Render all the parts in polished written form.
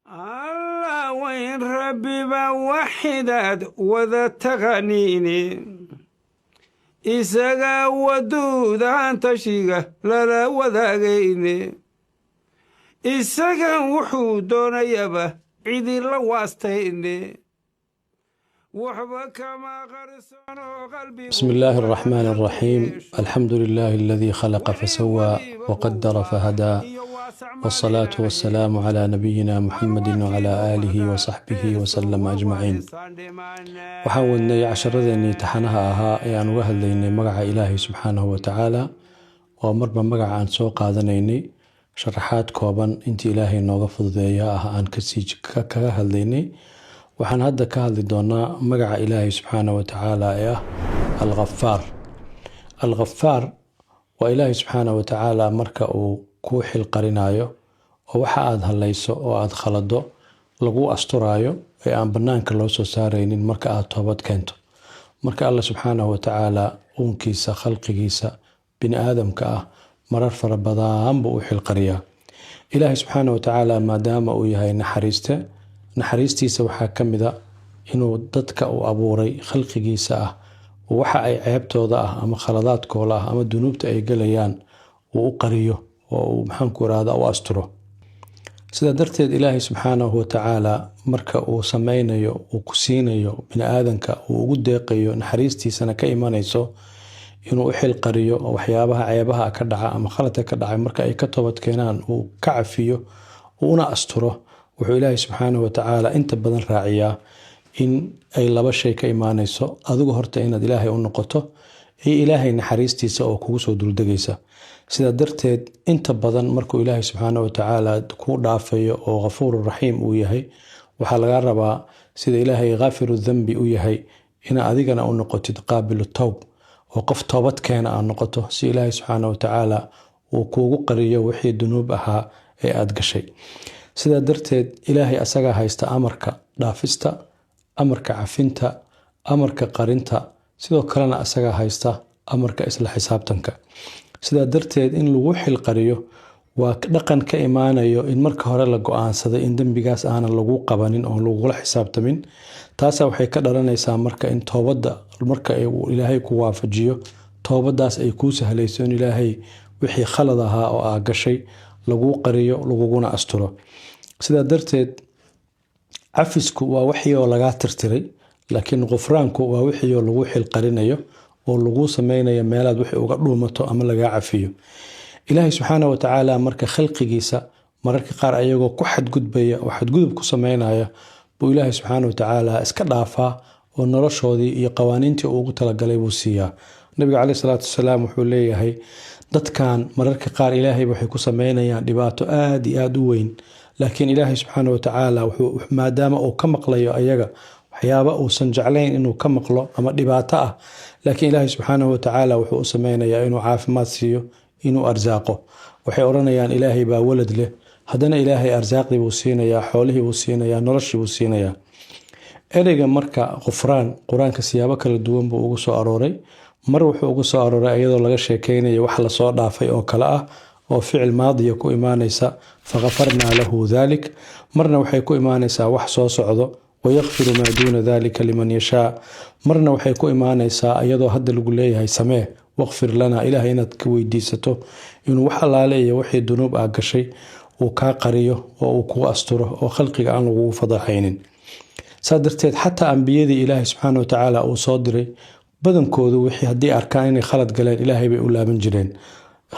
Allah weyn Rabbiba waxidaad wada taqaniini, isagaa waduudaan tashiga lala wadaagayne, isagan wuxuu doonayaba cidila waastayne, waxba kama qarsono qalbigu. بسم الله الرحمن الرحيم. الحمد لله الذي خلق فسوى وقدر فهدى، والصلاة والسلام على نبينا محمد وعلى آله وصحبه وسلم أجمعين. Waxaan wadnay casharadeenii taxanaha ahaa ee aan uga hadlaynay magaca Ilaahay subxaanahu wa tacaala, oo marba magaca aan soo qaadanaynay sharaxaad kooban intii Ilaahay nooga fududeeya ah aan kasii kaga hadlaynay. Waxaan hadda ka hadli doonaa magaca Ilaahay subxaanahu wa tacaala ee ah Alghafaar. Alghafaar waa Ilaahay subxaanahu wa tacaala marka uu kuu xilqarinayo oo waxa aad hallayso oo aad khalado lagu asturaayo ee aan banaanka loo soo saaraynin marka aad toobad keento. Marka Alla subxaanahu wa tacaala uunkiisa, khalqigiisa bini aadamka ah, marar fara badan buu u xilqariyaa. Ilaahay subxaanahu wa tacaala maadaama uu yahay naxariiste, naxariistiisa waxaa ka mid a inuu dadka uu abuuray, khalqigiisa ah, waxa ay ceebtooda ah ama khaladaadkooda ah ama dunuubta ay gelayaan uu u qariyo oo uu, maxaanku irahda, u asturo. Sidaa darteed Ilaahay subxaanahu wa tacaala marka uu sameynayo, uu ku siinayo bini aadanka, uu ugu deeqayo, naxariistiisana ka imanayso inuu u xilqariyo oo waxyaabaha ceebaha ka dhaca ama khaladka ka dhacay marka ay ka toobad keenaan uu ka cafiyo uuna asturo, wuxuu Ilaahay subxaanahu wa tacaala inta badan raaciyaa in ay laba shay ka imaanayso: adigu horta inaad Ilaahay u noqoto iyo Ilaahay naxariistiisa oo kugu soo duldegaysa. Sidaa darteed inta badan markuu Ilaahay subxaana wa tacaala kuu dhaafayo oo Ghafuuru Raxiim uu yahay, waxaa lagaa rabaa sida Ilaahay Khaafiru Dhanbi u yahay ina adigana u noqotid qaabilu towb oo qof toobad keena aad noqoto, si Ilaahay subxaana wa tacaala uu kuugu qariyo wixii dunuub ahaa ee aad gashay. Sidaa darteed Ilaahay asagaa haysta amarka dhaafista, amarka cafinta, amarka qarinta, sidoo kalena asagaa haysta amarka isla xisaabtanka. Sidaa darteed in lagu xilqariyo waa dhaqan ka imaanayo in marka hore la go-aansaday in dembigaas aanan lagu qabanin oo lagula xisaabtamin. Taasa waxay ka dhalanaysaa marka in toobadda marka Ilaahay ku waafajiyo toobadaas ay kuu sahlayso in Ilaahay wixii khalad ahaa oo aa gashay laguu qariyo, laguguna asturo. Sidaa darteed cafisku waa wixii oo lagaa tirtiray, laakiin qufraanku waa wixii oo lagu xilqarinayo oo laguu sameynayo meelaad wixii uga dhuumato ama lagaa cafiyo. Ilaahay subxaana wa tacaala marka khalqigiisa mararka qaar ayagoo ku xadgudbaya oo xadgudub ku sameynaya buu Ilaahay subxaana wa tacaala iska dhaafaa oo noloshoodii iyo qawaaniintii uu ugu talagalay buu siiyaa. Nabiga caleyhi salaatu wasalaam wuxuu leeyahay, dadkan mararka qaar Ilaahay waxay ku sameynayaan dhibaato aada iyo aada u weyn, laakiin Ilaahay subxaana wa tacaala maadaama uu ka maqlayo ayaga waxyaaba uusan jeclayn inuu ka maqlo ama dhibaato ah, laakiin Ilaahay subxaanahu wa tacaala wuxuu u sameynayaa inuu caafimaad siiyo, inuu arsaaqo. Waxay odhanayaan, "Ilaahay baa walad leh." Haddana Ilaahay arsaaqdii buu siinayaa, xoolihii buu siinayaa, noloshii buu siinayaa. Ereyga marka qufraan Qur-aanka siyaabo kala duwan buu ugu soo arooray. Mar wuxuu ugu soo arooray iyadoo laga sheekeynayo wax lasoo dhaafay oo kale ah oo ficil maadiya ku imaanaysa, "Fakafarnaa lahu dhalik." Marna waxay ku imaanaysaa wax soo socdo, "Wayakfiru maa duuna dalika liman yashaa." Marna waxay ku imaanaysaa iyadoo hadda lagu leeyahay samee, "Waqfir lana." Ilahay inaad ka weydiisato inuu wax allaale iyo wixii dunuub ah gashay uu kaa qariyo oo uu kuu asturo oo khalqiga aan lagugu fadaxaynin. Saa darteed xataa ambiyadii Ilaahay subxaana watacaala uu soo diray badankoodu wixii haddii arkaan inay khalad galeen, Ilaahay bay u laaban jireen.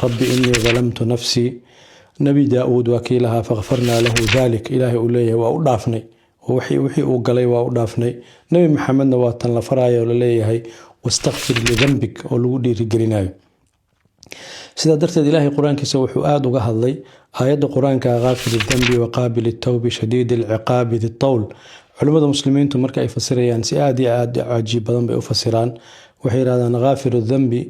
"Rabbi innii dalamtu nafsii." Nebi Daa-uud waa kii lahaa, "Fakhafarnaa lahu dalik." Ilaahay uu leeyahay waa u dhaafnay oo wixii uu galay waa u dhaafnay. Nebi Maxamedna waa tan la faraayo oo laleeyahay, "Wastakfir lidanbik," oo lagu dhiirigelinayo. Sidaa darteed Ilaahay qur-aankiisa wuxuu aada uga hadlay aayadda qur-aanka, "Kaafir dambi waqaabil tawbi shadiid alciqaabi di tawl." Culimmada muslimiintu marka ay fasirayaan si aada iyo aada cajiib badan bay u fasiraan. Waxay yidhahdaan, khaafiru dambi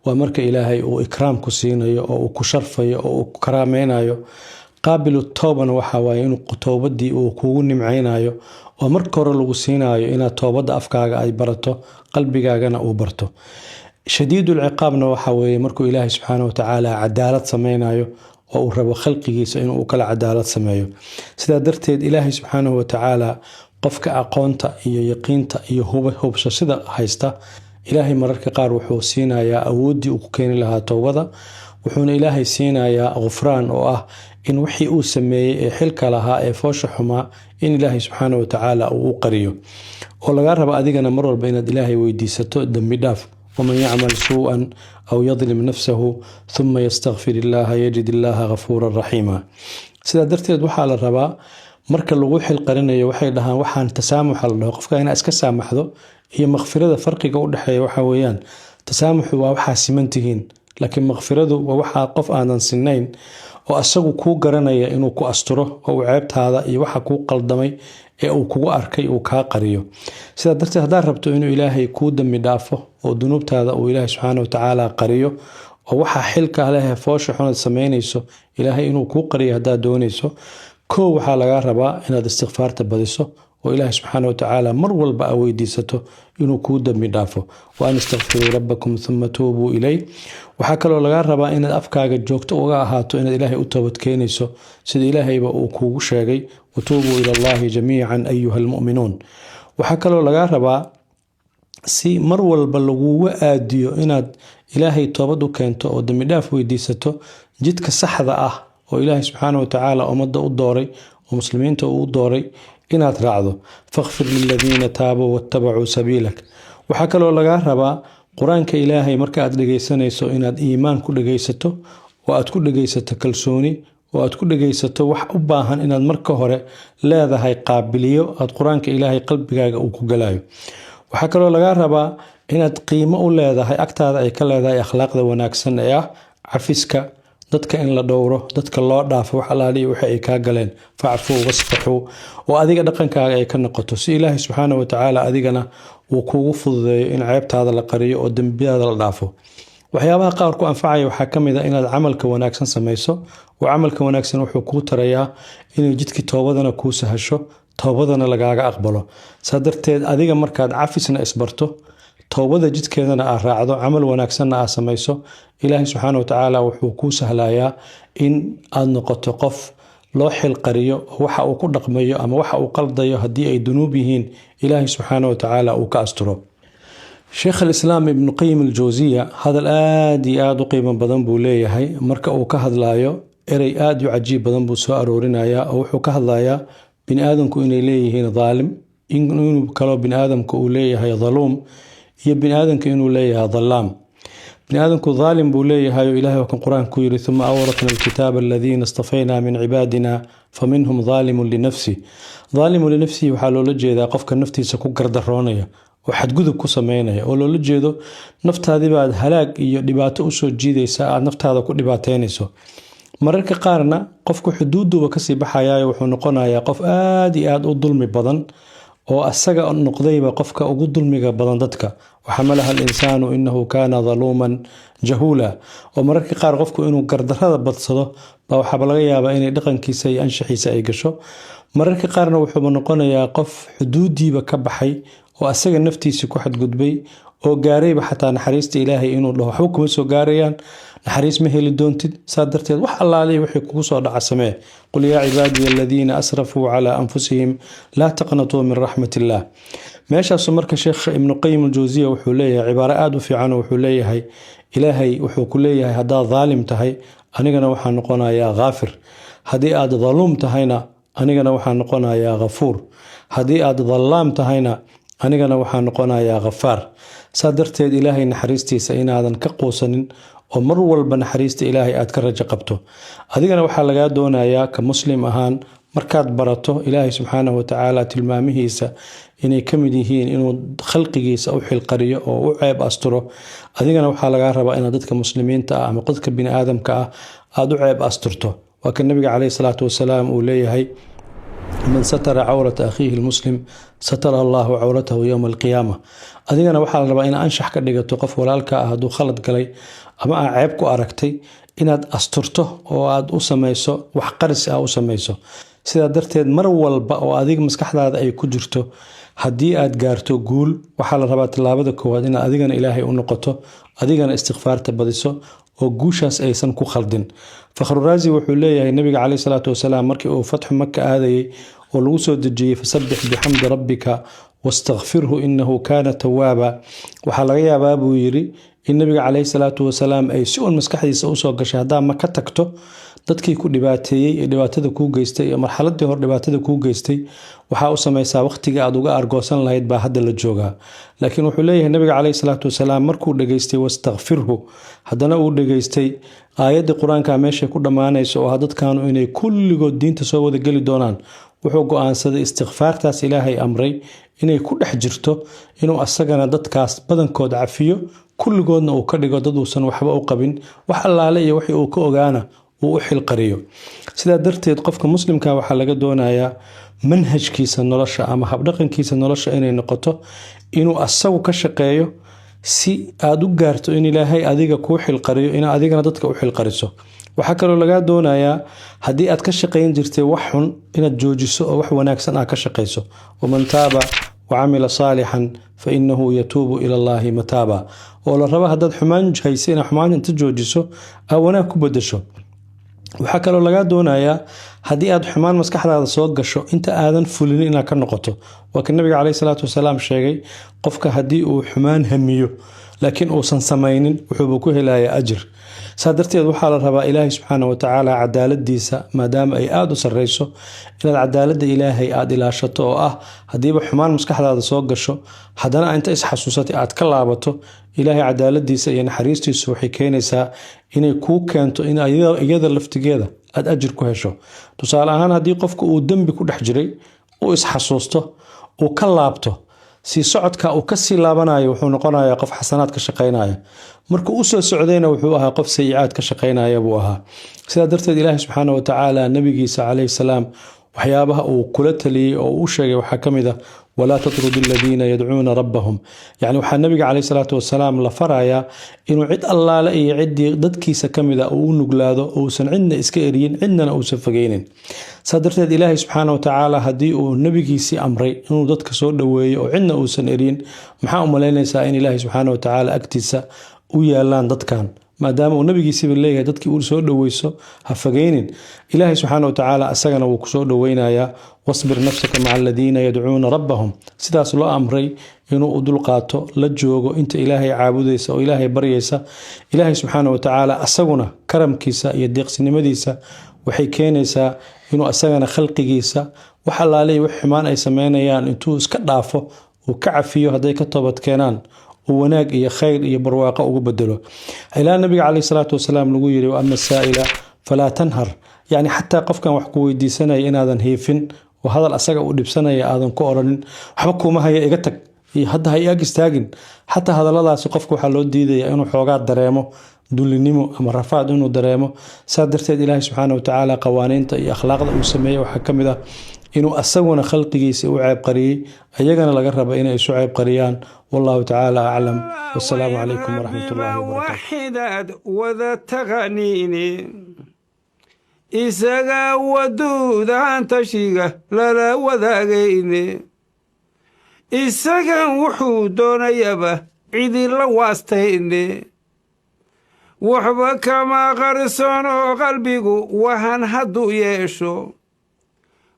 waa marka Ilaahay uu ikraam ku siinayo oo uu ku sharfayo oo uu ku karaameynayo. Qaabilu towbana waxa waaye inuu towbadii uu kugu nimceynayo oo marka hore lagu siinayo inaad toobadda afkaaga ay barato, qalbigaagana uu barto. Shadiidul ciqaabna waxa weeye markuu Ilaahay subxaana watacaala cadaalad sameynayo. Oo uu rabo khalqigiisa inuu u kala cadaalad sameeyo. Sidaa darteed, Ilaahay subxaanahu watacaala qofka aqoonta iyo yaqiinta iyo hubsashada haysta, Ilaahay mararka qaar wuxuu siinayaa awooddii uu ku keeni lahaa towbada, wuxuuna Ilaahay siinayaa khufraan, oo ah in wixii uu sameeyey ee xilka lahaa ee foosha xumaa in Ilaahay subxaana watacaala uu u qariyo. Oo lagaa raba adigana mar walba inaad Ilaahay weydiisato dembi dhaaf. ومن يعمل سوءا أو يظلم نفسه ثم يستغفر الله يجد الله غفورا رحيما. Sidaa darteed, waxaa la rabaa marka lagu xilqarinayo, waxay dhahaan waxaan tasaamuxa la dhaho, qofka inaa iska saamaxdo, iyo makfirada farqiga u dhexeeya waxa weeyaan: tasaamuxu waa waxaa siman tihiin, laakiin makfiradu waa waxaa qof aadan sinayn oo asagu kuu garanaya inuu ku asturo oo uu ceebtaada iyo waxa kuu qaldamay ee uu kugu arkay uu kaa qariyo. Sidaa darteed, haddaad rabto inuu Ilaahay kuu dambi dhaafo oo dunuubtaada uu Ilaahay subxaana watacaala qariyo, oo waxaa xilka leh foosha xunad samaynayso Ilaahay inuu kuu qariyo haddaad doonayso, kow waxaa lagaa rabaa inaad istikfaarta badiso oo Ilaahay subxaana watacaala mar walba a weydiisato inuu kuu dambi dhaafo. وأن استغفروا ربكم ثم توبوا إليه. Waxaa kaloo lagaa rabaa inaad afkaaga joogto uga ahaato inaad Ilaahay u toobad keenayso, sida Ilaahayba uu kuugu sheegay: وتوبوا إلى الله جميعا أيها المؤمنون. Waxaa kaloo lagaa rabaa, si mar walba laguga aadiyo inaad Ilaahay toobad u keento oo dambidhaaf weydiisato, jidka saxda ah oo Ilaahay subxaana watacaala ummadda u dooray oo muslimiinta uu u dooray inaad raacdo: فاغفر للذين تابوا واتبعوا سبيلك. Waxaa kaloo lagaa rabaa Qur-aanka Ilaahay marka aad dhegeysanayso inaad iimaan ku dhegeysato, oo aad ku dhegeysato kalsooni, oo aad ku dhegeysato wax u baahan inaad marka hore leedahay qaabiliyo aad Qur-aanka Ilaahay qalbigaaga uu ku galayo. Waxaa kaloo lagaa rabaa inaad qiimo u leedahay, agtaada ay ka leedahay, akhlaaqda wanaagsan ee ah cafiska dadka, in la dhowro dadka, loo dhaafo wax alaaliya waxa ay kaa galeen: فاعفوا واصفحوا. Oo adiga dhaqankaaga ay ka noqoto, si Ilaahay subxaana watacaala adigana uu kugu fududeeyo in ceebtaada la qariyo oo dembiyadaada la dhaafo. Waxyaabaha qaar ku anfacaya waxaa ka mid a inaad camalka wanaagsan samayso, oo camalka wanaagsan wuxuu kuu tarayaa inay jidkii toobadana kuu sahasho, toobadana lagaaga aqbalo. Saa darteed, adiga markaad cafisna isbarto, toobada jidkeedana aad raacdo, camal wanaagsanna aad samayso, Ilaahay subxaana watacaala wuxuu kuu sahlayaa in aad noqoto qof loo xilqariyo waxa uu ku dhaqmayo ama waxa uu qaldayo. Haddii ay dunuub yihiin, Ilaahay subxaana watacaala uu ka asturo. Sheekh Alislaam Ibnu Qayim Aljawsiya hadal aada iyo aada u qiimo badan buu leeyahay. Marka uu ka hadlayo, erey aada u cajiib badan buu soo aroorinayaa, oo wuxuu ka hadlayaa bini aadamku inay leeyihiin daalim, inuu kaloo bini aadamku uu leeyahay daluum, iyo bini aadamku inuu leeyahay dallaam. Bini aadamku daalim buu leeyahay, oo Ilahay waa kan Qur-aanka ku yiri: ثم أورثنا الكتاب الذين اصطفينا من عبادنا فمنهم ظالم لنفسه. ظالم لنفسه waxaa loola jeedaa qofka naftiisa ku gardaroonaya oo xadgudub ku sameynaya, oo loola jeedo naftaadibaad halaag iyo dhibaato usoo jiidaysa, aad naftaada ku dhibaateynayso. Mararka qaarna qofku xuduuduba kasii baxayayo, wuxuu noqonayaa qof aada iyo aada u dulmi badan, oo asaga noqdayba qofka ugu dulmiga badan dadka: وحملها الإنسان إنه كان ظلوما جهولا. Oo mararka qaar qofku inuu gardarada badsado baa waxaaba laga yaabaa inay dhaqankiisa iyo anshaxiisa ay gasho. Mararka qaarna wuxuuba noqonayaa qof xuduudiiba ka baxay oo asaga naftiisa ku xadgudbay, oo gaarayba xataa naxariista Ilaahay inuu dhaho: "Waxba kuma soo gaarayaan, naxariis ma heli doontid, saa darteed wax allaaliya wixii kugu soo dhaca samee." قل يا عبادي الذين أسرفوا على أنفسهم لا تقنطوا من رحمة الله. Meeshaasu marka Sheekh Ibnu Qayim Aljawsiya wuxuu leeyahay cibaaro aada u fiican. Wuxuu leeyahay: Ilaahay wuxuu ku leeyahay, haddaad daalim tahay, anigana waxaa noqonayaa khaafir; haddii aad daluum tahayna, anigana waxaa noqonayaa khafuur; haddii aad dallaam tahayna, anigana waxaa noqonayaa khafaar. Saa darteed, Ilaahay naxariistiisa inaadan ka quusanin oo mar walba naxariista Ilaahay aad ka rajo qabto. Adigana waxaa lagaa doonayaa ka muslim ahaan, markaad barato Ilaahay subxaanahu watacaala tilmaamihiisa inay ka mid yihiin inuu khalqigiisa u xilqariyo oo u ceeb asturo, adigana waxaa lagaa rabaa inaad dadka muslimiinta ah ama dadka bini aadamka ah aada u ceeb asturto. Waa kan Nabiga caleyhi salaatu wasalaam uu leeyahay: من ستر عورة أخيه المسلم ستر الله عورته يوم القيامة. Adigana waxaa la rabaa inaad anshax ka dhigato, qof walaalka ah hadduu khalad galay ama aa ceeb ku aragtay, inaad asturto oo aad u samayso wax qaris ah u samayso. Sidaa darteed, mar walba oo adiga maskaxdaada ay ku jirto haddii aad gaarto guul, waxaa la rabaa tallaabada koowaad inaad adigana Ilaahay u noqoto, adigana istikfaarta badiso. Oo Oo guushaas aysan ku khaldin. Fakhruraazi wuxuu leeyahay, nabiga caleyhi salaatu wasalaam markii uu fatxu Maka aadayay oo lagu soo dejiyey "Fasabbix bixamdi rabbika wastakfirhu innahu kaana tawaaba", waxaa laga yaabaa, buu yiri, in nabiga caleyhi salaatu wasalaam ay si uun maskaxdiisa usoo gashay: haddaa Maka tagto, dadkii ku dhibaateeyey ee dhibaatada kuu geystay iyo marxaladii hore dhibaatada kuu geystay, waxaa u samaysaa waqtiga aad uga argoosan lahayd baa hadda la joogaa. Laakiin wuxuu leeyahay, nabiga caleyhi salaatu wasalaam markuu dhageystay "wastakfirhu", haddana uu dhageystay aayaddii Qur-aanka meeshay ku dhammaanayso oo ah dadkanu inay kulligood diinta soo wada geli doonaan, wuxuu go-aansaday istikfaartaas Ilaahay amray inay ku dhex jirto inuu asagana dadkaas badankood cafiyo, kulligoodna uu ka dhigo dad uusan waxba u qabin, wax allaale iyo wixii uu ka ogaana uu u xilqariyo. Sidaa darteed, qofka muslimka waxaa laga doonayaa manhajkiisa nolosha ama habdhaqankiisa nolosha inay noqoto inuu asagu ka shaqeeyo si aada u gaarto in Ilaahay adiga kuu xilqariyo, in adigana dadka u xilqariso. Waxaa kaloo lagaa doonayaa, haddii aad ka shaqayn jirtay wax xun, inaad joojiso oo wax wanaagsan aad ka shaqayso. "Waman taaba wacamila saalixan fa innahu yatuubu ila Allaahi mataaba", oo la rabo haddaad xumaan haysa inaad xumaan inta joojiso aad wanaag ku bedasho. Waxaa kaloo lagaa doonayaa, haddii aad xumaan maskaxdaada soo gasho, inta aadan fulinin inaad ka noqoto. Waa ka nabiga caleyhi salaatu wasalaam sheegay, qofka haddii uu xumaan hamiyo laakiin uusan samaynin, wuxuuba ku helayaa ajir. Saa darteed, waxaa la rabaa Ilaahay subxaana watacaala cadaaladiisa maadaama ay aada u sareyso, inaad cadaaladda Ilaahay aada ilaashato, oo ah haddiiba xumaan maskaxdaada soo gasho, haddana inta isxasuusatay aad ka laabato, Ilaahay cadaaladiisa iyo naxariistiisu waxay keenaysaa inay kuu keento in iyada laftigeeda aada ajir ku hesho. Tusaale ahaan, haddii qofka uu dembi ku dhex jiray, uu isxasuusto, uu ka laabto, sii socodka uu kasii laabanayo wuxuu noqonayaa qof xasanaad ka shaqaynaya. Markuu usoo socdayna wuxuu ahaa qof sayicaad ka shaqaynaya buu ahaa. Sidaa darteed, Ilaahi subxaana watacaala nabigiisa caleyhi salaam waxyaabaha uu kula taliyey oo uu sheegay waxaa ka mid ah "Walaa tatrud aladiina yadcuuna rabbahum". Yacni, waxaa nabiga caleyhi salaatu wasalaam la farayaa inuu cid allaale iyo ciddii dadkiisa ka mid a uu u nuglaado, uusan cidna iska eriyin, cidnana uusan fogeynin. Saa darteed, Ilaahay subxaana watacaala haddii uu nabigiisii amray inuu dadka soo dhoweeyo oo cidna uusan eriyin, maxaa u malaynaysaa in Ilaahay subxaana watacaala agtiisa u yaalaan dadkan? Maadaama uu nabigiisiiba leeyahay dadkii uu soo dhoweyso, ha fogeynin, Ilaahay subxaana watacaala isagana wuu kusoo dhoweynayaa. "Wasbir nafsaka maca aladiina yadcuuna rabbahum", sidaas loo amray inuu u dulqaato, la joogo inta Ilaahay caabudaysa oo Ilaahay baryaysa. Ilaahay subxaana watacaala asaguna karamkiisa iyo deeqsinimadiisa waxay keenaysaa inuu asagana khalqigiisa wax allaale wax xumaan ay sameynayaan intuu iska dhaafo, uu ka cafiyo hadday ka toobad keenaan, uu wanaag iyo khayr iyo barwaaqo ugu bedelo. Ilaa nabiga caleyhi salaatu wasalaam lagu yiri "Wa ama saa'ila falaa tanhar", yacni xataa qofkan wax ku weydiisanaya inaadan hiifin oo hadal asaga uu dhibsanaya aadan ku oranin, "Waxba kuuma haya, iga tag" iyo "Hadda ha ag istaagin". Xataa hadalladaasi qofka waxaa loo diidaya inuu xoogaa dareemo dullinimo ama rafaad inuu dareemo. Saa darteed, Ilaahay subxaana watacaala qawaaniinta iyo akhlaaqda uu sameeyey waxaa ka mid ah inuu asaguna khalqigiisa u ceeb qariyey, ayagana laga raba inay isu ceeb qariyaan. Wallahu tacaala aclam, wasalaamu calaykum waraxmat ullahi wabarakatu. Waxidaad wada taqaniini, isagaa waduudahan tashiga lala wadaagayne, isagan wuxuu doonayaba cidi la waastayne, waxba kama qarsoonoo qalbigu wahan hadduu yeesho,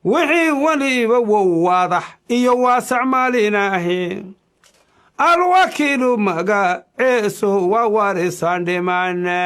wixii weliba wow waadax iyo waasac maalinaahi. Alwakiilu magaceesu waa warisaan dhimane.